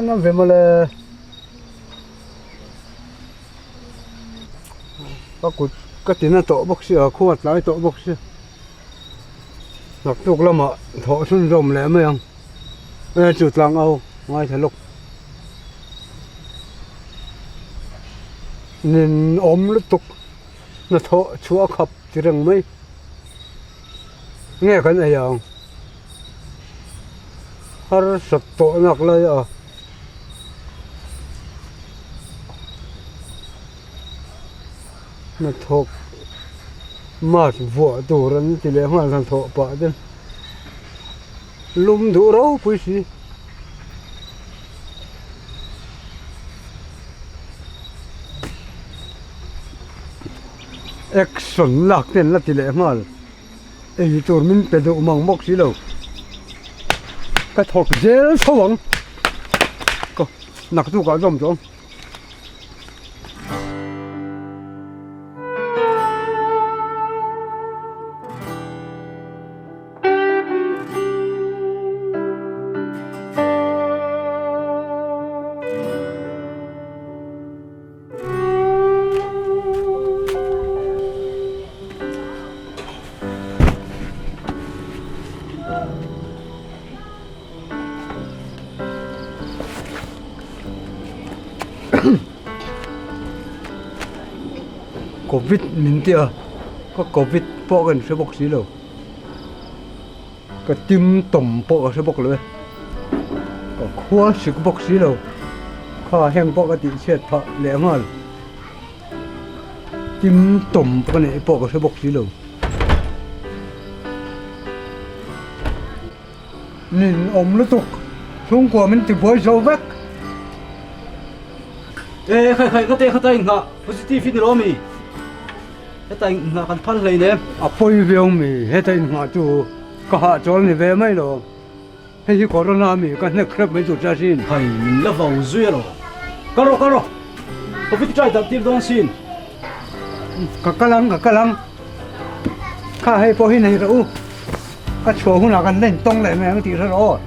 na ve mawle. Ka kut ka ti na tawh bawk sia khua tlai tawh bawk sia naktuk lamah thawh chhunzawm leh mai ang e chu tlang au ngaithla lawk nin awm lutuk hnathawh chhuah khap ti reng mai nge kan ei ang harsat tawh nak lai a. Hnathawk mask vuah tur an ti leh nghal hnathawh pah te lum duh ropui si. Action lak te an la ti leh nghal ei tur min pe duh mang bawk si lo ka thawk zel tho ang ka naktuk ah zawm tawh ang. Covid min tih a ka covid pawh ka inhre bawk si lo ka tim tawm pawh ka hre bawk lo e ka khua sik bawk si lo kha heng pawh ka tih chhiat phah leh nghal tim tawm ka neih pawh ka hre bawk si lo. Nin awm lutuk, chhungkua min ti buai zo vek. E khai khai ka te kha ta inghah positive hi ni lo mi? Heta inghah kan phal hlei nem. A pawi viau mi, heta inghah chu ka hahchawl ni ve mai lo. Hei hi corona mi ka hnek hrep mai tur che asin. Khai min la vau zui alo. Kal rawh kal rawh, covid try darh tir dawn sin. Ka kal ang ka kal ang. Kha hei pawh hi nei rawh u. Ka chhuah hunah kan la intawng leh mai ang tih hre rawh aw.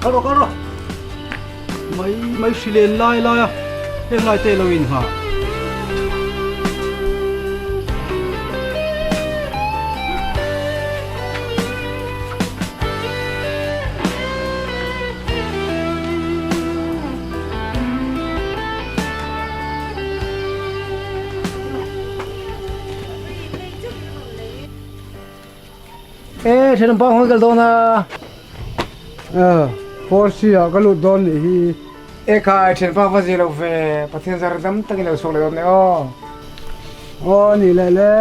Kal rawh kal rawh. Mai mai hri len lai lai a heng lai te lo inngah. E thenawm pa hawi kal dawn a. Force ah ka lut dawn nih hi. E khai thianpa va zir lo ve, Pathian zar dam takin lo chhuak leh dawn e aw. Aw ni leh le,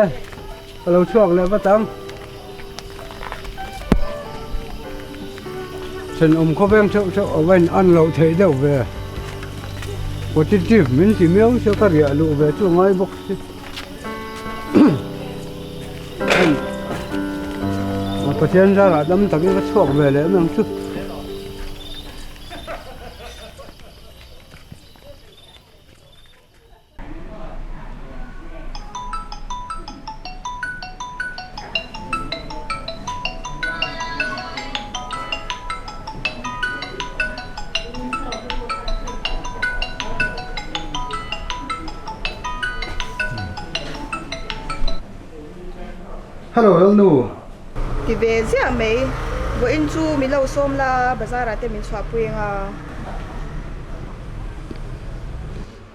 ka lo chhuak leh vat ang. Thenawm khawveng theuh theuh a va in an loh theih deuh ve. Positive min ti miau sia ka riah luh ve chu a ngai bawk si. Pathian zarah dam takin ka chhuak ve leh em ang chu. Hello Lalnu. Ti ve ziah mai. Vawiin chu min lo sawm la, bazar ah te min chhuahpui ang a.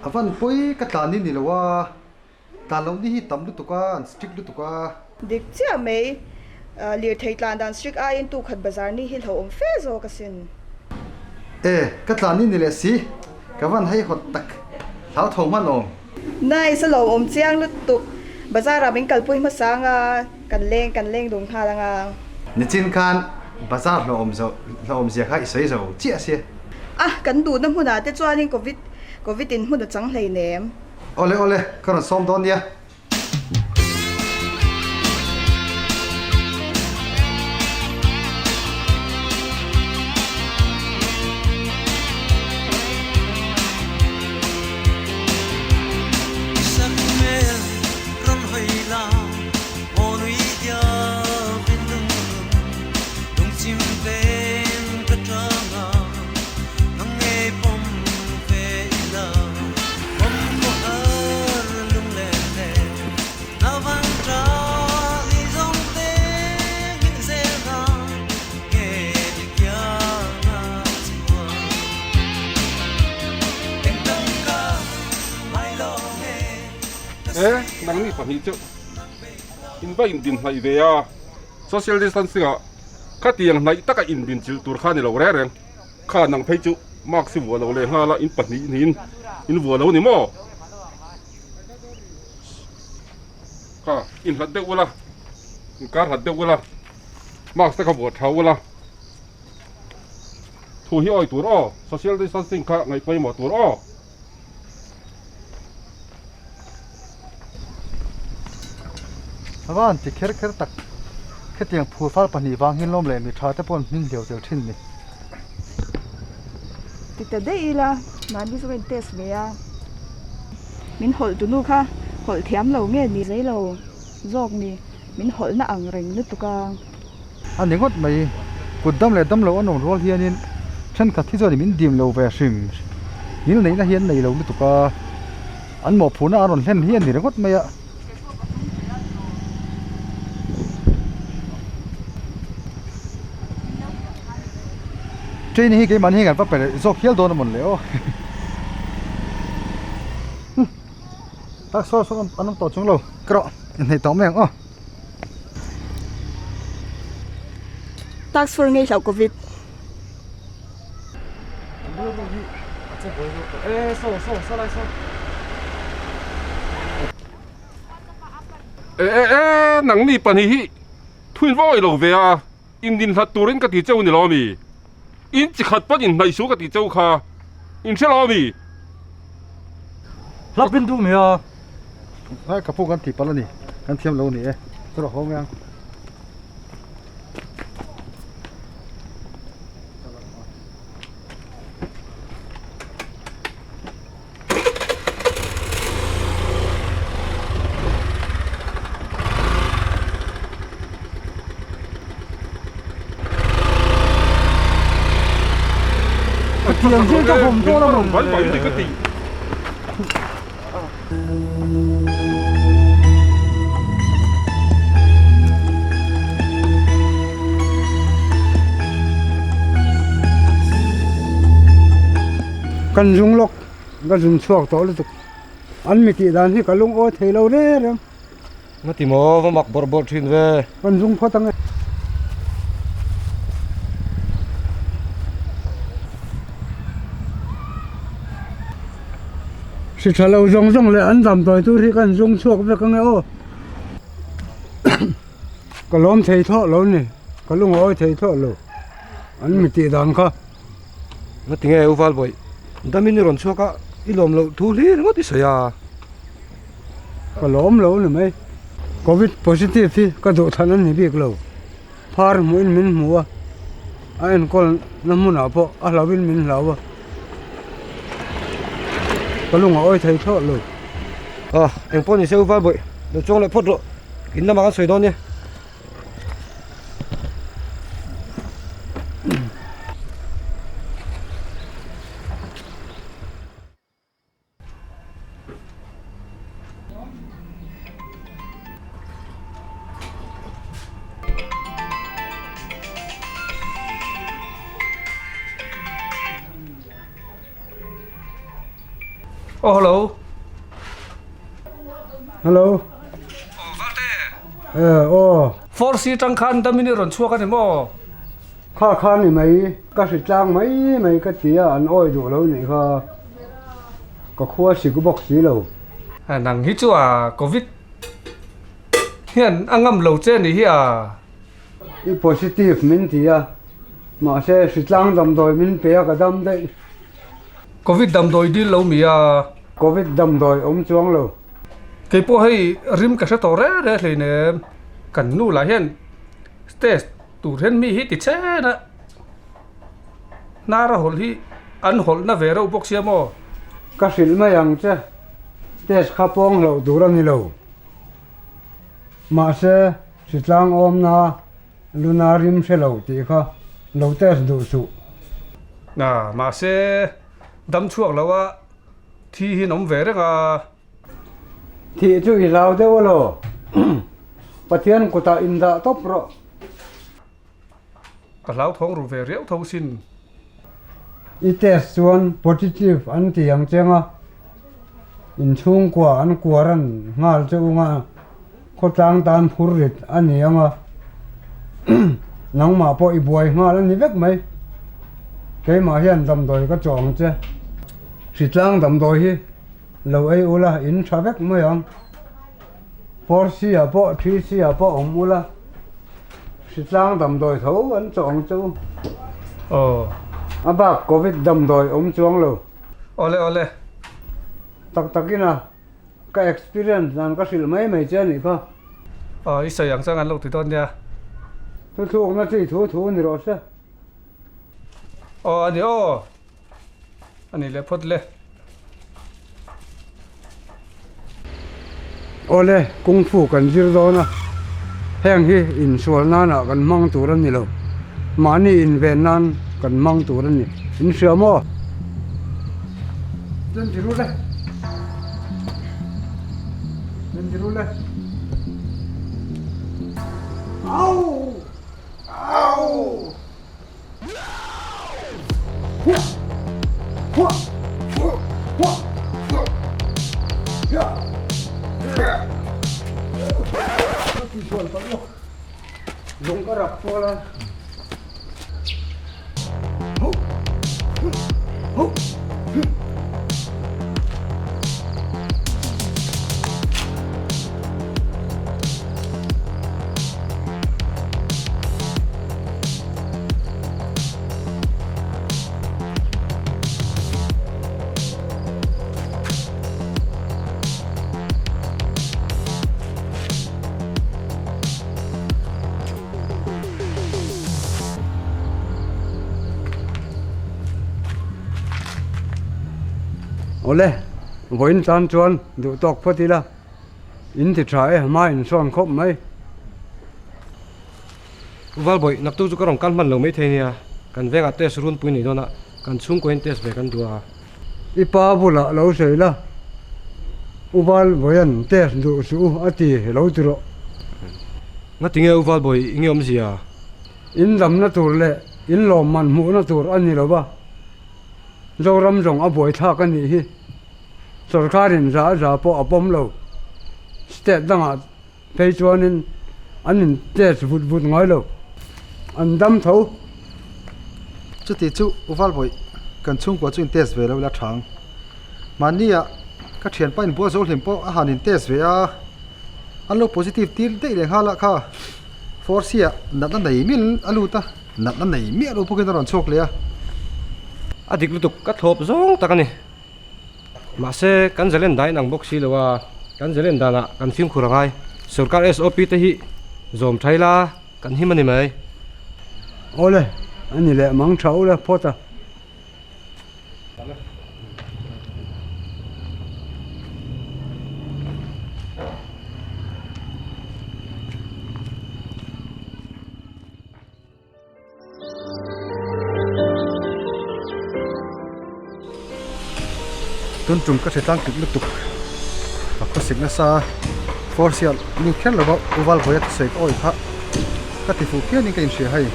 A van pawi ka tlan ni ni lo a, tlan loh ni hi tam lutuk a, an strict lutuk a. Dik chiah mai. Lirthei tlan dan strict aiin tukhat bazar ni hi hlauhawm fe zawk asin. E, ka tlan ni ni leh si, ka van hei hawt tak, hlau tho hman awm. Nice, a lawmawm chiang lutuk. Bazar ah min kalpui hmasa anga, kan leng kan leng dun nghal anga. Nichin khan bazar hlauhawm zo hlauhawm zia kha i sawi zo chiah sia. A, kan duhna hmunah te chuanin covid covid in hmun a chang hleinem. Awle awle, ka rawn sawm dawn nia. E, nangni pahnih chu in va indin hnaih ve a, social distancing ah khatiang hnaih taka indin chilh tur kha ni lo reng reng. Kha nang phei chu mask i vuah lo leh nghal a, in pahnih niin in vuah lo ni maw? Kha inhlat deuh ula, inkar hlat deuh ula, mask te kha vuah tha ula. Thu hi awi tur aw, social distancing kha ngaih pawimawh tur aw. A va han ti kher kher tak, khetiang phur fal pahnih vang hian lawm leh mi tha te pawh an hming hliau tel thin ni. Ti ta daih ila, mahni chu ka in test ve a, min hawlh tu nu kha hawlh thiam lo nge ni zei lo zawk ni, min hawlh na ang reng lutuk a. A ni ngawt mai, kut dam leh dam lo an awm rual hianin thenkhat hi chuan min dim lo ve hrim ngil neihna hi an nei lo lutuk a, an mawhphurhna an rawn hlen hi a ni ringawt mai a. Train hi keimahni hian kan va pe leh zawk hial dawn a mawn le aw. Tak saw saw an awm tawh chung lo ka rawh inhneih tawh mai ang aw. Task force ngei hlauh covid. E e e nangni pahnih hi thuin va awih lo ve a in din hlat turin ka ti cheu ni lo ami in chi khat pawn in hnaih su ka ti cheu kha in hre lo ami. Hlap in duh mai a. Ai ka pu kan tih palh a ni kan thiam lo ni e chu rawh haw mai ang. Tiang zir ka vawm dawn a maw? Kan zung lawk ka zun chhuak tawh lutuk an mi tih dan hi ka lungawi thei lo reng reng. Nga ti maw va mak bawrh bawrh thin ve. Kan zung phawt ang e. Hri tha lo zawng zawng leh an damdawi tur hi kan zung chhuak vek ang e aw. Ka lawm thei thlawh lo ni, ka lungawi thei thlawh lo an mi tih dan kha. Nga ti nge u Valbawi, damin i rawn chhuak a, i lawm loh thu hlir ngawt i sawi a. Ka lawm lo ni mai. Covid positive hi ka duh than a ni bik lo. Phar hmuhin min hmu a, a enkawl na hmunah pawh a hlauhin min hlau a. Ka lung a awi thei thlawh lo. Aw, engpawh ni se u Valbawi, lo chuang leh phawt rawh. In lamah kan sawi dawn nia. Oh hello. Hello. Oh Valte. Eh oh. Force tang khan damin i rawn chhuak ani maw? Kha kha ni mai, ka hri tlang mai mai ka ti a, an awih duh lo nih kha. Ka khua sik bawk si lo. Nang hi chu a Covid hian a ngam lo che ni hi a. I positive min ti a, mahse hri tlang damdawi min pe a ka dam daih. Covid damdawi dil lo mi a. Covid damdawi awm chuang lo. Keipawh hei rim ka hre tawh reng reng hleinem, kan nu lah hian test Tur hian mi hi ti chen a, hnar a hawlh hi an hawlh na ve reuh bawk sia maw? Ka hrilh mai ang che, test kha pawng hlauh tur a ni lo. Mahse, hritlang awmna luna rim hre lo tih kha lo test duh suh. Na, mahse, dam chhuak lo a, thi hi an awm ve reng a. Thih chu i hlau deuh alaw? Pathian kutah indah tawp rawh. Ka hlau thawng ru ve riau tho sin. I test chuan positive an ti ang cheng a. Inchhungkua an kuaran nghal che unga khawtlang tan phur rit a ni ang a, nangmah pawh i buai nghal a ni vek mai. Keimah hian damdawi ka chawh ang che. Hritlang damdawi hi lo ei ula in tha vek mai ang. 4C ah pawh 3C ah pawh awm ula hritlang damdawi tho an chawh ang che u. Aw. A bak Covid damdawi awm chuang lo. Awle awle. Tak takin a, ka experience dan ka hrilh mai mai che a nih kha. Aw, i sawi ang chuan an lo ti dawn nia. Thuthlukna chi thu thu ni rawh se. Aw a ni aw. A ni leh phawt le. Awle, Kung Fu kan zir dawn a, heng hi insual nanah kan hmang tur a ni lo, mahni inven nan kan hmang tur a ni. In hria maw? Zen ti rul e. Zen ti rul e. Au! Au! Awle, vawiin tan chuan duh tawk phawt ila, in ti tha e, hma in sawn khawp mai. Valbawih, naktuk chu ka rawn kal hman lo maithei nia, kan vengah test runpui nei dawn a, kan chhungkuain test ve kan duh a. I pa bulah lo sawi la, U Valbawia'n test duh suh u a ti lo ti rawh. Ngatinge U Valbawi i nge awmzia? In damna tur leh in lawmman hmuhna tur a ni lo va, Zoram zawng a buaithlak a nih hi. Sorkarin za za pawh a pawm lo, state dangah Phei chuanin an in test vut vut ngai lo, an dam tho. Chuti chu U Valbawih, kan chhungkua chu in test ve lo ila thang. Mahnia ka thianpa in bual zo hlim pawh a han in test ve a, an lo positive tir daih leh nghal a kha. Force ah natna nei mial a lut a, natna nei miah lo bawkin a rawn chhuak leh a. A dik lutuk ka thlawp zawng tak a ni. Mahse, kan zalen dan inang bawk si lo a, kan zalen danah kan fimkhur a ngai. Sorkar SOP te hi zawm tha ila kan him a ni mai. Awle, a ni leh mang tha ula phawt a. Tun tum ka hre tlang kip lutuk a khawsik nasa force hian lut kher lova u Valbawia thusawi ka awih kha ka ti fuh phianin ka inhria hei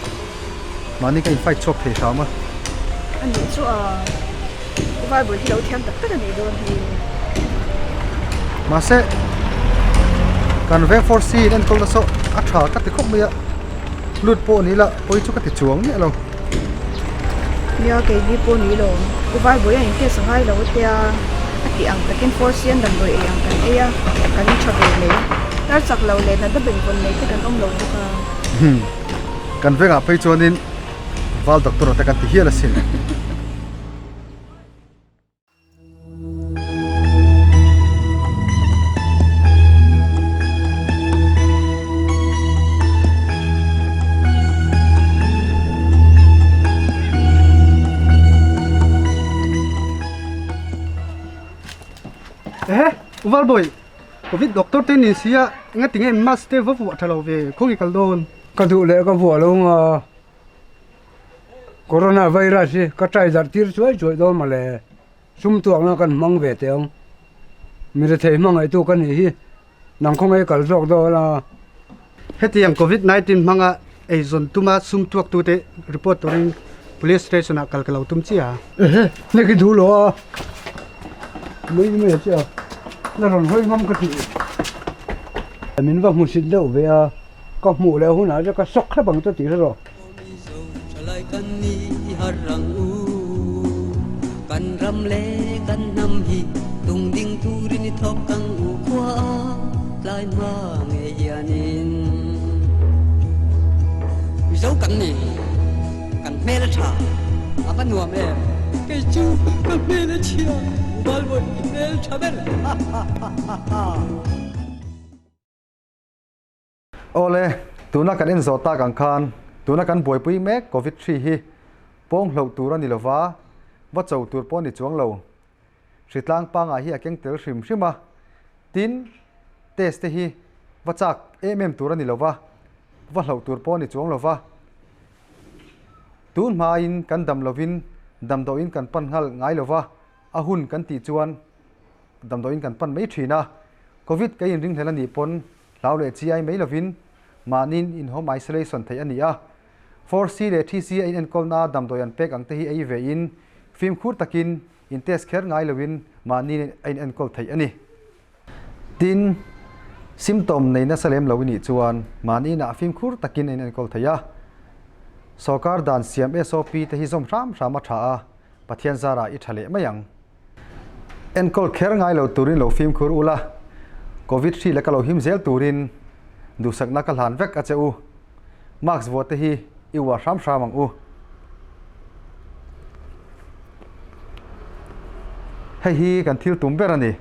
mahni ka in fight chhuak thei hram a. A nih chu a u Valbawia hi lo thiam tak tak a nih dawn hi. Mahse kan veng force hi in enkawl nasa a tha ka ti khawp mai a. Lut pawh ni la, pawi chu ka ti chuang miah lo. Nia, keini pawh ni lo. U Vaibawi a intest a ngai lo tia, a tih ang takin Force hian damdawi ei ang kan ei a, kan tha ve mai. Tar chak lo leh natna benvawn nei te kan awm lo bawk a. Kan vengah phei chuanin Val Doctor te kan ti hial asin. Ehe, U Valbawi, Covid doctor te ni sia, engatinge mask te va vuah tha lo ve, khawnge kal dawn? Ka duh leh ka vuah lo nga. Corona virus hi ka try zarh tir chuai chuai dawn mawle, sum tuakna kan hmang ve teh ang, mi rethei hmangaihtu ka nih hi nang khawngaih kal zawk dawn a. Hetiang Covid 19 hmanga eizawn tuma sum tuaktute report turin Police Station ah kal ka lo tum chiah a. Ehe, hnek i duh lo a, mai mai a chiah a. La rawn hawi ngam ka ti. Min va hmu sit deuh ve a, ka hmuh leh hunah chuan ka sawk hrep ang chu tih hre rawh. Kan hmel a tha, a va nuam em? Kei chu ka hmel a chhia, Valbawi i hmel tha ber ha ha ha ha ha. Awle, tuna kan en zawh tak ang khan tuna kan buaipui mek Covid hri hi pawng hloh tur a ni lova, va cho tur pawh a ni chuang lo. Hritlang pangah hi a keng tel hrim hrim a, tin test te hi va chak em em tur a ni lova, va hloh tur pawh a ni chuang lova. Tun hmain kan dam lovin damdawiin kan pan nghal ngai lova, a hun kan tih chuan damdawiin kan pan mai thin a. Covid ka inringhlel a nih pawn hlau leh chi ai mai lovin mahniin in home isolation theih a ni a. 4C leh 3C a inenkawlna damdawi an pek ang te hi ei ve in fimkhur takin in test kher ngai lovin mahniin a inenkawl theih a ni. Tin, symptom nei nasa lem lo i nih chuan mahni inah fimkhur takin a inenkawl thei a. Sawrkar dan siam SOP te hi zawm hram hram a tha a, Pathian zarah i tha leh mai ang. Enkawl kher ngai lo turin lo fimkhur ula, Covid hri laka lo him zel turin duhsakna ka hlan vek a che u. Mask vuah te hi i uar hram hram ang u. Hei hi kan thil tum ber a ni.